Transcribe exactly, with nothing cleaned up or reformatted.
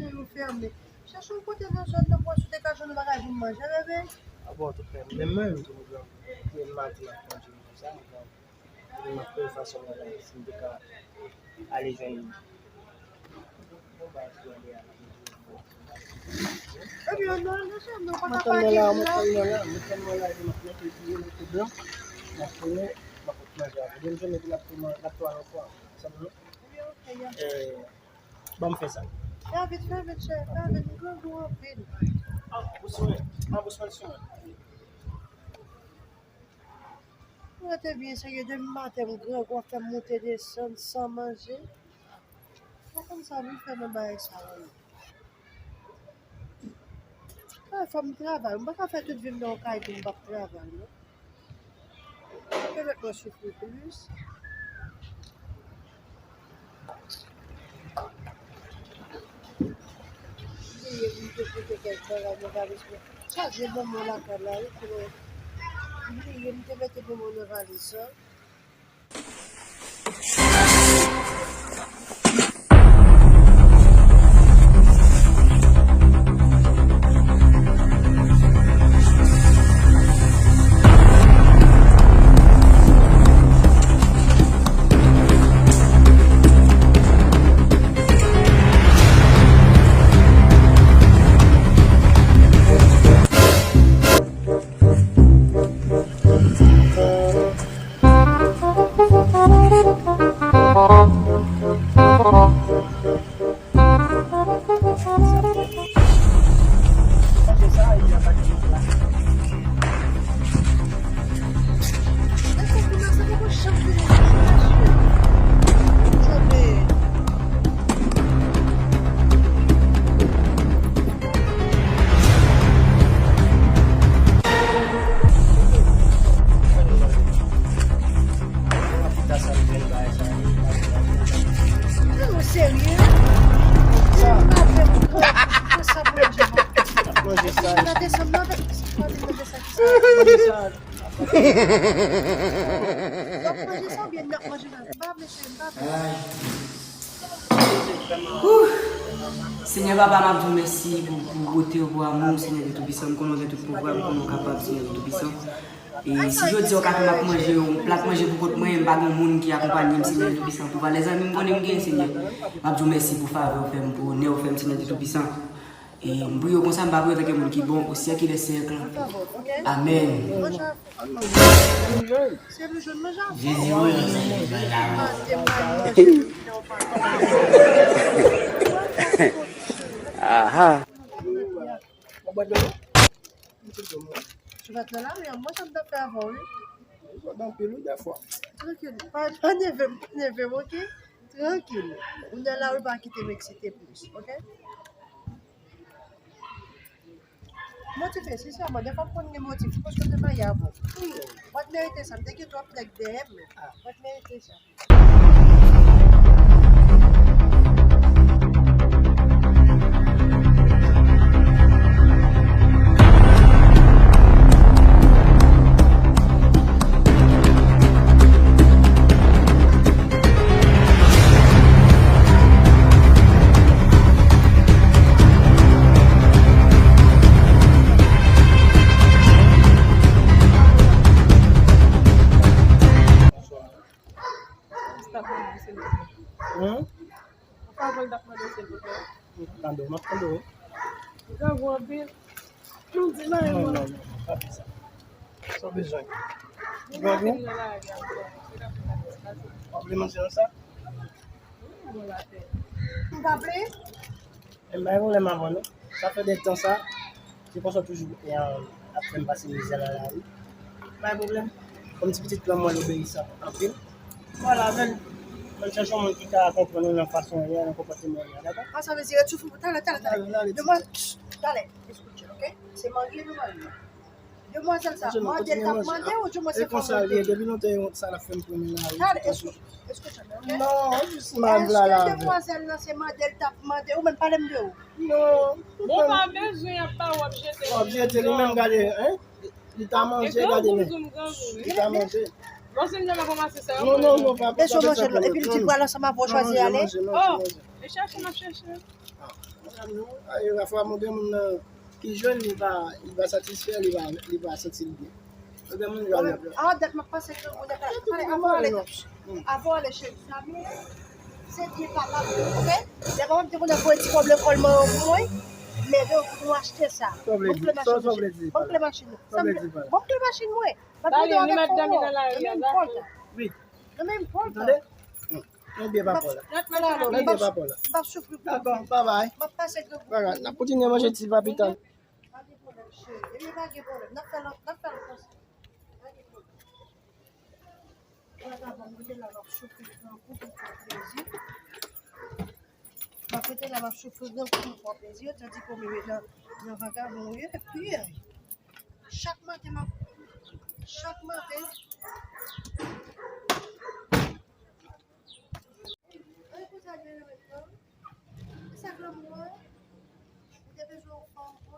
Yo fèmen. Chèche yon kote nan zòn nan pou wè si w te ka jwenn yon bagay pou m manje, bebe. A bon, tout frè, menm mwen menm tou, m gen, m madi m ap manje konsa, m gen, m ap fè fason mwen la, si m te ka ale jwenn yon bagay pou ale a. Epi, non, non, non, non, pa ka pale la. Mwen tann mwen la, mwen tann mwen la, epi m ap mete diri, mete blan, m ap tounen, m ap manje avè. Demen jounen, epi n ap tou man-, n ap tou al ankò, sa bon, non? Epi, ok, ya. Eh, Ban m fè sa. Fè vit, fè vit, chè, fè vit, m grangou anpil. Ah, ou sou mwen. Ah, ou sou mwen, sou mwen. Mwen te byen serye, depi maten m grangou, w ap fè m monte desann san manje. Mwen konn sa pou m fè nan bagay sa yo. Ah, fò m travay. M pa ka fè tout vi m nan yon kay pou m p ap travay, non. Pèmèt mwen soufri plis. Bliye m te pote kèk bagay nan valiz mwen. Chaje bonbon lakay la, wi, pou m bliye m te mete bonbon nan valiz la. Ou serye? Sa. Sa pou manje. Manje sa. Nan desanm nan, sa ki sa? Manje sa. W ap manje sa oubyen n ap manje sa? M pa vle, cheri, m pa vle. Wouh! Senyè Papa, m ap di w mèsi pou, pou bote w, pou amou w, Senyè Dye Toupisan. M konnen w gen tout pouvwa, m konnen w kapab, Senyè Dye Toupisan. E si jodi a w ka fè m ap manje yon plat manje pou kont mwen, m pa gen moun ki akonpaye m, Senyè Dye Toupisan, pou valè zanmi m konnen m gen, Senyè. M ap di w mèsi pou favè w fè m, pou onè w fè m, Senyè Dye Toupisan. E m priye w konsa, m pa priye w antanke moun ki bon, o syèk dè syèk. Amèn. Jezi, wi. Aha. Ou pa t nan lari a, mwen sa m t ap fè avè w, wi. Ou sòt anpil, wi, dèfwa. Trankil, pa, pa nève m, pa nève m, oke? Trankil. Ou nan lari, pa kite m eksite plis, oke? Motive, sensèman, dèfwa m konn gen motive, se paske m te marye avè w. Ou pa t merite sa, m te gen twòp nèg dèyè m, men ou pa t merite sa. Sa pou di silvouplè. Hein? Yon favè l t ap mande silvouplè. Tande w, m ap tande w. Ou grangou anpil. Non, di nan yon non, non, non, pa di sa. Sa w bezwen? Ou grangou? W ap vle manje nan sa? Ou pa vle? Men m pa gen pwoblèm avè w non. Sa fè de tan sa, se konsa w toujou, e, ap fè m pase mizè nan lari. Pa gen pwoblèm. Kòm ti pitit lan, mwen obeyisan anpil. Vwala, men, ann chèche yon moun ki ka konprann ou nan fason w ye a, nan konpòteman w ye a, dakò? Ah, sa vle di, ret sou fou, talè, talè, talè. Talè, talè. Demwazèl, talè, eskoute, oke? Se marye nou marye. Demwazèl sa, mande l t ap mande ou di mwen se fanm li ye? Depi lontan e wont sa l ap fè m tounen nan ri. Gade, eskoute, eskoute, oke? Non, jis m ap la la. Èske demwazèl nan se mande l t ap mande ou menm? Pale m de ou. Non. Bon, pa bezwen ap pa w ap jete. W ap jete li menm, gade, hein? Li ta manje, gade men. Li ta manje. Bon, se m nan ranmase sa. Non, non, non, pa, pa bezwen manje. Epi l di l pral ansanm avè w chwazi ale. Oh, e chèche m ap chèche. Nou, e, pafwa, mwen gen moun nan ki jwenn, li pa, li pa satisfè, li pa, li pa santi l byen. Mwen gen moun jwenn nan. Ah, dat m ap pase grangou, dat la. Pale, avan ale, avan ale, cheri. Se byen papa, ok? Lè papa m te konn ap voye ti kòb lekòl manman pou mwen, men donk, nou achte sa. Sa w vle di? Sa w vle di? Ban m kle machin nou. Sa w vle di? Ban m kle machin mwen. Mwen menm pòl la. Wi. Tande? Mwen byen pa pòl la. Mwen byen pa pòl la. M ap soufri pou. Dakò, babay. M ap pase grangou. Bagay, n ap kontinye manje ti papitan. Pa gen pwoblèm, cheri. Epi pa gen pwoblèm. N ap fè l, n ap fè l konsa. Pa gen pwoblèm. Vagabon, m rete la, m ap soufri grangou pou pran plezi. M ap rete la, m ap soufri grangou pou pran plezi. Tandike w menm nan, nan vagabon ou ye, epi chak maten m ap, chak maten. Ay, pou sa gen nan men nan. Sa granmou an, m te bezwen yon fanm.